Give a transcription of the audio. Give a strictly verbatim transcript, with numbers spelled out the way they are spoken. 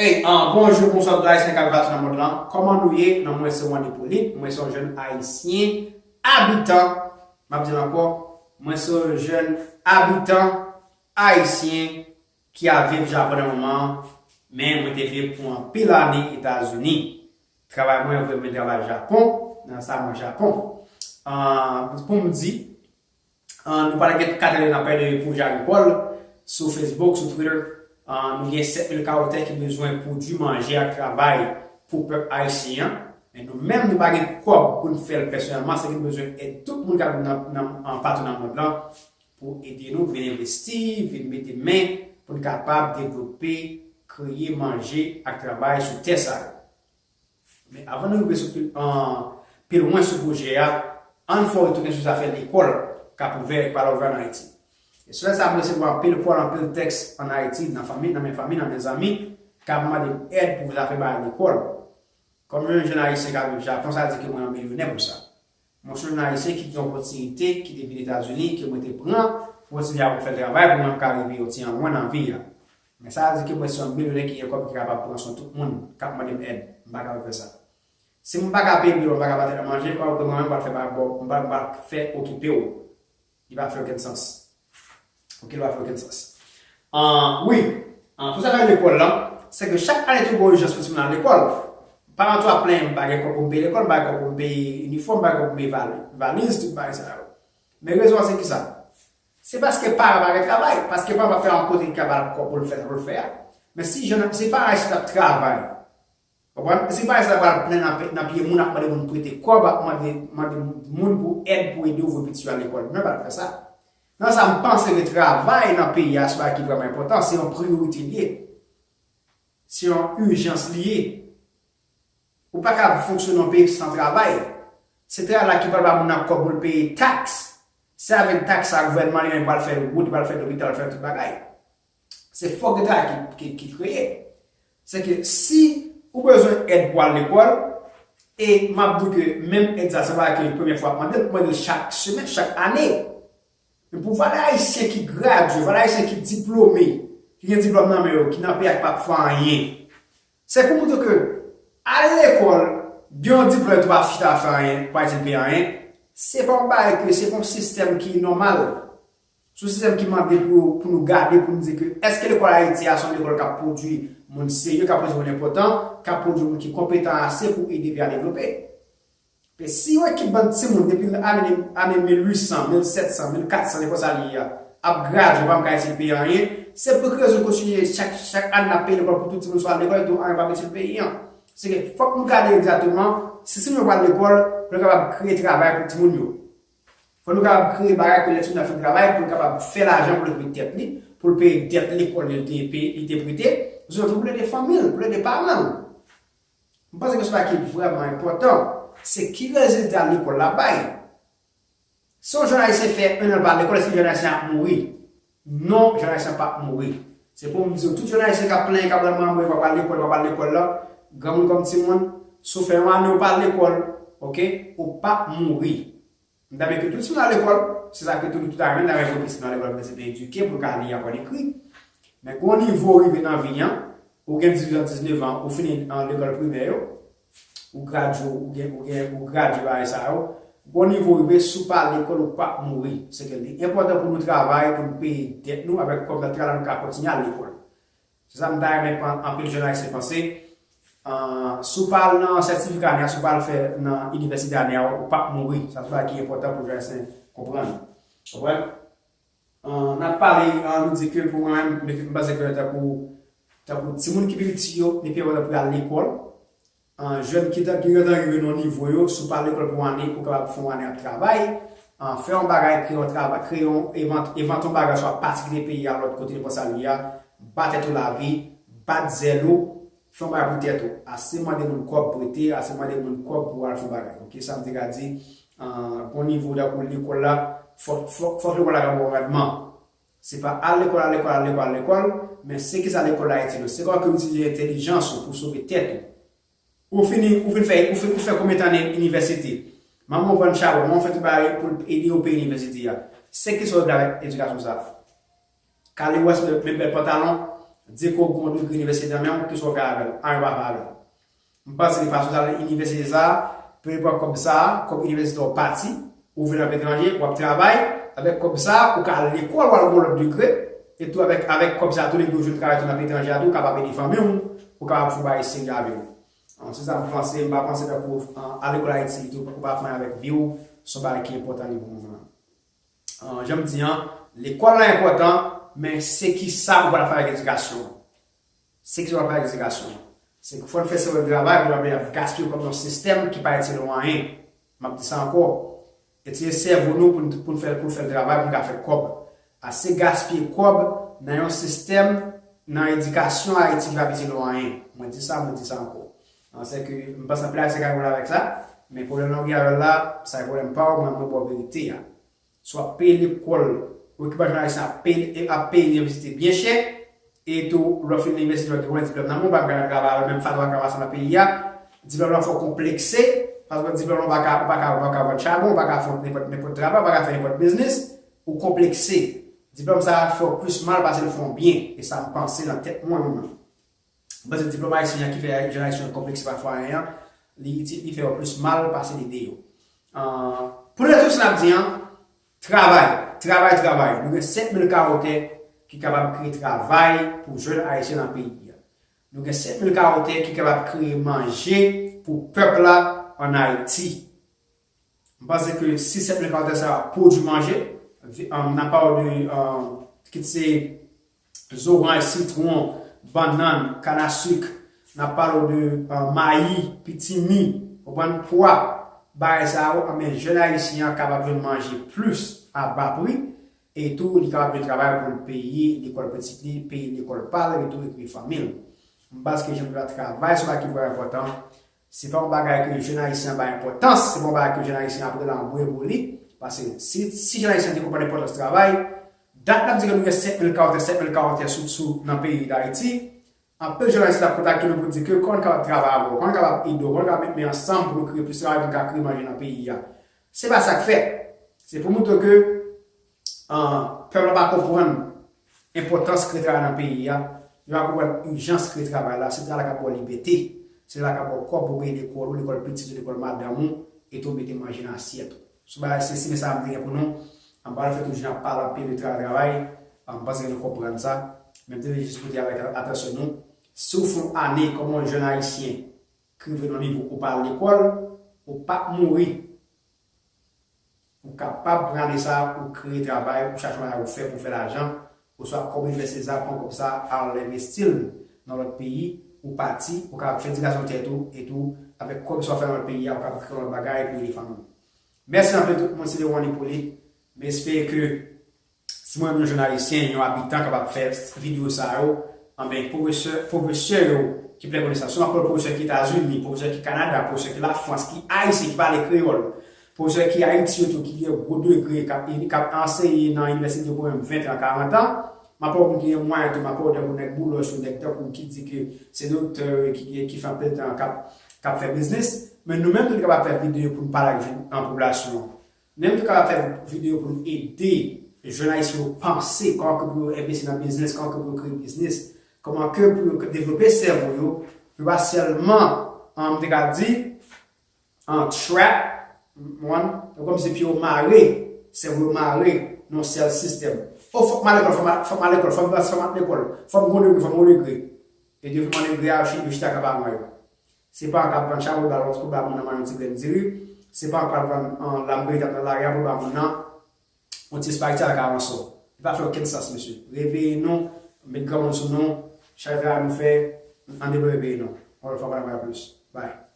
Hey, uh, bonjou, bonswa tout Ayisyen k ap viv atou nan mond lan. Kòman nou ye? Non, mwen se Wandy Polit, mwen se yon jèn Ayisyen abitan. M ap di l ankò, mwen se yon jèn abitan Ayisyen ki ap viv Japon nan moman an, men mwen te viv pou anpil ane Etazini. Travay mwen, mwen travay Japon, nan sa mwen Japon. Uh, pou m di, uh, nou pa gen ka tande nan pale de pwojè agrikòl sou Facebook, sou Twitter. Uh, nou gen sèt mil kawotè ki bezwen pwodui manje ak travay pou pèp ayisyen an. Men nou menm, nou pa gen kòb pou n fè l pèsonèlman, se ki nou bezwen èd tout moun k ap nan, nan, nan, patou nan mond lan pou ede nou vin envesti, vin mete men pou n kapab devlope, kreye manje ak travay sou tè sa yo. Men avan nou rive sou pi, an, pi lwen sou pwojè a, ann fè w retounen sou zafè lekòl k ap ouvè, k pral ouvè ann Ayiti. E semèn sa a, mwen resevwa anpil kòl, anpil tèks ann Ayiti, nan fanmi, nan men fanmi, nan men zanmi, k ap mande m èd pou zafè bagay lekòl. Kòm yon jèn Ayisyen k ap viv Japon, sa vle di ke mwen yon milyonè pou sa. Mwen se yon Ayisyen ki gen opòtinite, ki te vin Etazini, ke mwen te pran pou kontinye ap fè travay pou mwen ka rive yon ti jan lwen nan vi a. Men sa vle di ke mwen se yon milyonè ki gen kòb ki kapab pran swen tout moun k ap mande m èd. M pa kapab fè sa. Si mwen pa ka peye bil, mwen pa ka ba tèt mwen manje, kòman mwen menm pral fè ba, ba, ba, ba fè okipe w? Li pa fè okenn sans. Ok, li pa fè okenn sans. Ah, wi. Ah, pou zafè lekòl lan, se ke chak ane tou gen ijans pou timoun al lekòl. Paran tou ap plenyen, "M pa gen kòb pou m peye lekòl, m pa gen kòb pou m peye inifòm, m pa gen kòb pou m peye vali-, valiz, tout bagay sa yo." Men rezon an se kisa? Se paske paran pa gen travay, paske paran pa fè yon kote ki ka ba l kòb pou l fè sa pou l fè a. Men si jèn, si paran isit ap travay, konprann? Si paran isit ap pral plenyen nan, nan pye moun, ap mande moun prete kòb, ap mande, mande moun pou èd pou ede ouvri pitit yo al lekòl. Men pa fè sa. Nan sa, m panse ke travay nan peyi a se bagay ki vrèman enpòtan, se yon priyorite li ye. Se yon ijans li ye. Ou pa ka fonksyone yon peyi san travay. Se travay la ki pral ba moun nan kòb pou l peye taks. Se avèk taks sa gouvènman li menm pral fè wout, pral fè lopital, pral fè tout bagay. Se fòk gen travay ki, ki, ki kreye. Se ke si ou bezwen èd pou al lekòl, e m ap di w ke menm èd sa, se pa ke premye fwa w ap mande l, ou mande l chak semèn, chak ane. Men pou valè ayisyen ki gradye, valè ayisyen ki diplome, ki gen diplòm nan men yo, ki nan peyi a ki p ap fè anyen, se pou montre ke al lekòl, gen yon diplòm epi w ap chita ap fè anyen, w pa itil peye anyen, se pa yon bagay ke, se pa yon sistèm ki nòmal. Se yon sistèm ki mande pou, pou nou gade, pou nou di ke èske lekòl Ayiti a se yon lekòl k ap pwodui moun serye, k ap pwodui moun enpòtan, k ap pwodui moun ki konpetan ase pou ede peyi a devlope. Men si yon ekip bann timoun depi ane, ane mil uit san, mil sèt san, mil kat san, nenpòt sa li ye a, ap gradye, pa menm ka itil peye anyen, se pou ki rezon kontinye chak, chak ane n ap peye lekòl pou tout timoun sou al lekòl, epi anyen p ap itil peyi an? Se ke fòk nou gade egzakteman, si timoun yo pral lekòl, pou yo kapab kreye travay pou timoun yo. Fòk nou kapab kreye bagay pou lè timoun nan fin travay, pou l kapab fè lajan pou l okipe tèt li, pou l peye dèt lekòl li te peye, li te prete, sitou pou l ede fanmi l, pou l ede paran l. M panse ke se bagay ki vrèman enpòtan, se ki rezilta lekòl la bay. Si yon jèn ayisyen fè en an l pa al lekòl, èske jèn ayisyen ap mouri? Non, jèn ayisyen p ap mouri. Se pou m di w, tout jèn ayisyen k ap plenyen, k ap rann manman yo pa pral lekòl, pa pral lekòl la, granmoun kòm timoun, si w fè yon ane ou pa al lekòl, ok, ou p ap mouri. M ta renmen ke tout timoun al lekòl, se sa ke tout, tout ayisyen ta renmen, pou pitit nan lekòl, pou pitit nan edike, pou l ka li, aprann ekri. Men gon nivo w rive nan vi an, ou gen dizuit an, diznèf an, ou fini an lekòl primè yo, ou gradye, ou gen, ou gen, ou gradye bagay sa yo, gon nivo w rive, si w pa al lekòl, ou p ap mouri. Se ke li enpòtan pou nou travay, pou nou peye dèt nou, avèk kòb n ap travay la, nou ka kontinye al lekòl. Se sa m ta renmen pou anpil jèn ayisyen panse. Ah, si w pa al nan sètifika ane a, si w pa al fè nan inivèsite ane a, ou p ap mouri. Sa se bagay ki enpòtan pou jèn ayisyen konprann. Konprann? Ah, n ap pale, ah, nou di ke pou mwen menm, m panse ke tankou, tankou timoun ki pi piti yo, li pi enpòtan pou y al lekòl. Ah, jèn ki ta, ki gentan rive nan nivo yo, si w pa al lekòl pou yon ane, ou kapab fè yon ane ap travay, ah, fè yon bagay, kreye yon travay, kreye yon, envant-, envante yon bagay, swa patikilye peyi a, lòt kote, nenpòt sa li ye a, ba tèt ou lavi, bat zèl ou, fè yon bagay pou tèt ou. Ase mande moun kòb prete, ase mande moun kòb pou al fè yon bagay. Ok, sa m te ka di, ah, bon nivo tankou lekòl la, fòk, fòk, fòk lekòl la ka ba w randman. Se pa al lekòl, al lekòl, al lekòl, al lekòl, men se kisa lekòl la itile w. Se kòman ke w itilize entèlijans ou pou sove tèt ou. Ou fini, ou fin fè, ou fin, ou fè konbyen tan nan inivèsite? Manman w vann chabon, manman w fè tout bagay pou l ede w peye inivèsite a. Se kisa w regle avèk edikasyon sa a? Kale wès, met bèl pantalon, di ke w gen yon degre inivèsite nan men w, kisa w fè avè l? Anyen w pa fè avè l. M panse ke paske w t al inivèsite sa a, pou yo pran kòb sa a, kòb inivèsite w pati, ou vin ap etranje, w ap travay, avèk kòb sa a, ou ka al lekòl, w al gen yon lòt degre, e tou avèk, avèk kòb sa a, tou lè w jwenn travay tou nan etranje a tou, ou kapab ede fanmi w, ou kapab fè yon bagay serye avè w. An, se sa m panse, m pa panse tankou, an, al lekòl Ayiti, tou, ou pa fè anyen avèk vi w, se yon bagay ki enpòtan li pou moman an. An, jan m di an, lekòl la enpòtan, men se kisa ou pral fè avèk edikasyon an. Se kisa w ap fè avèk edikasyon an. Se ke fò n fè sèvo n travay pou n pa ap gaspiye kòb nan yon sistèm ki pa itil nou anyen. M ap di sa ankò. Itilize sèvo nou pou n, pou n fè, pou n fè l travay, pou n ka fè kòb. Ase gaspiye kòb nan yon sistèm, nan edikasyon Ayiti ki p ap itil nou anyen. Mwen di sa, mwen di sa ankò. An, se ke m panse anpil Ayisyen ka gen pwoblèm avèk sa, men pwoblèm nan ou gen avè l la, sa se pwoblèm pa w, mwen, mwen ba w verite a. Si w ap peye lekòl, ekipman jounalis ap peye, ap peye inivèsite byen chè, e tou, lè w fin inivèsite, w gen yon diplòm nan men w, ou pa ka travay avè l, menm fason w pa ka pase nan peyi a. Diplòm nan fè w konplekse, paske diplòm nan ou pa ka, ou pa ka, ou pa ka vann chabon, ou pa ka fè nenpòt, nenpòt travay, ou pa ka fè nenpòt biznis, ou konplekse. Diplòm sa a fè w plis mal pase l fè w byen, e sa m panse nan tèt mwen, mwen. M panse diplòm ayisyen an ki fè jèn ayisyen yo konplekse pafwa an, li, li, li fè yo plis mal pase l ede yo. An, pou nou tou sa n ap di an, travay, travay, travay. Nou gen sèt mil ka wotè ki kapab kreye travay pou jèn ayisyen nan peyi a. Nou gen sèt mil ka wotè ki kapab kreye manje pou pèp la ann Ayiti. M panse ke si sèt mil ka wotè sa yo ap pwodui manje, vi-, um, n ap pale de, um, kit se zoranj, sitwon, bannann, kannasik, n ap pale w de, uh, mayi, pitimi, konprann, pwa, bagay sa yo, anben, jèn ayisyen an kapab jwenn manje plis a ba pri, e tou, li kapab jwenn travay pou l peye lekòl pitit li, peye lekòl pa l, e tou, epi fanmi l. M panse ke jèn travay, se yon bagay ki vrèman enpòtan. Se pa yon bagay ke jèn ayisyen an bay enpòtans, se pa yon bagay ke jèn ayisyen an ap rele anmwe pou li. Paske si, si jèn ayisyen an te konprann enpòtans travay, dat n ap di ke nou gen sèt mil ka wotè, sèt mil ka wotè sou, sou, nan peyi Dayiti, anpil jèn ayisyen t ap kontakte nou pou di ke kòman n kapab travay avè w, kòman n kapab ede w, kòman n kapab met men ansanm pou nou kreye plis travay, pou nou ka kreye manje nan peyi a. Se pa sa k fèt. Se pou montre ke, ah, pèp la pa konprann enpòtans kreye travay nan peyi a, yo pa konprann ijans kreye travay la, se travay la k ap ba w libète, se travay la k ap ba w kòb pou peye lekòl ou, lekòl pitit ou, lekòl madanm ou, e tou mete manje nan asyèt ou. Sou bagay se, se mesaj sa m te gen pou nou. M pa fè tout jounen ap pale anpil de travay, travay. M panse ke nou konprann sa. Men m te vle jis pote avèk atansyon nou. Si w fè yon ane kòm yon jèn ayisyen ki rive nan nivo ou pa al lekòl, ou p ap mouri. Ou kapab pran ane sa a, ou kreye travay, ou chache yon bagay ou fè pou fè lajan, oswa kòm Olivier César pran kòb sa al envesti l nan lòt peyi, ou pati, ou kapab fè edikasyon tèt ou, e tou, avèk kòb sa w fè nan lòt peyi a, ou kapab kreye yon lòt bagay pou ede fanmi w. Mèsi anpil tout moun, se te Ronny Polit. M espere ke si mwen menm yon jèn ayisyen, yon abitan kapab fè videyo sa yo, anben, pwofesè, pwofesè yo ki plen konesans, si w ap pale pwofesè ki Etazini, pwofesè ki Kanada, pwofesè ki Lafrans, ki ayisyen, ki pale kreyòl, pwofesè ki Ayiti yo tou, ki gen gwo degre, k ap, k ap anseye nan inivèsite yo pou menm ven an, karant an, m ap pale moun ki gen mwayen tou, m ap pale tankou nèg Boulos yo, nèg tankou ki di ke se doktè yo, ki, ki fè anpil tan k ap, k ap fè biznis, men nou menm tou nou kapab fè videyo pou n pale ak jèn, an popilasyon an. Nou menm tou kapab fè videyo pou nou ede jèn ayisyen yo panse kòman ke pou yo envesti nan biznis, kòman ke pou yo kreye biznis, kòman ke pou yo devlope sèvo yo, pou yo pa sèlman, an, m te ka di, an trap, w konprann, yo kòmsi pye yo mare, sèvo yo mare nan yon sèl sistèm. O, fòk m al lekòl, fòk m al, fòk m al lekòl, fòk m, fòk m al lekòl, fòk m gen yon degre, fòk m gen yon degre. E depi m gen degre a, yo chita k ap anmwe yo. Se pa w k ap vann chabon pou ba, pou ba moun nan manyen yon ti grenn diri. Se pa w k ap vann, an, lambriyet nan lari a pou ba moun nan yon ti espageti a ka ranson. Li pa fè okenn sans, mesye. Reveye nou, met granmoun sou nou, chak travay nou fè, ann devlope peyi nou. On lòt fwa, pa nan plis. Bye.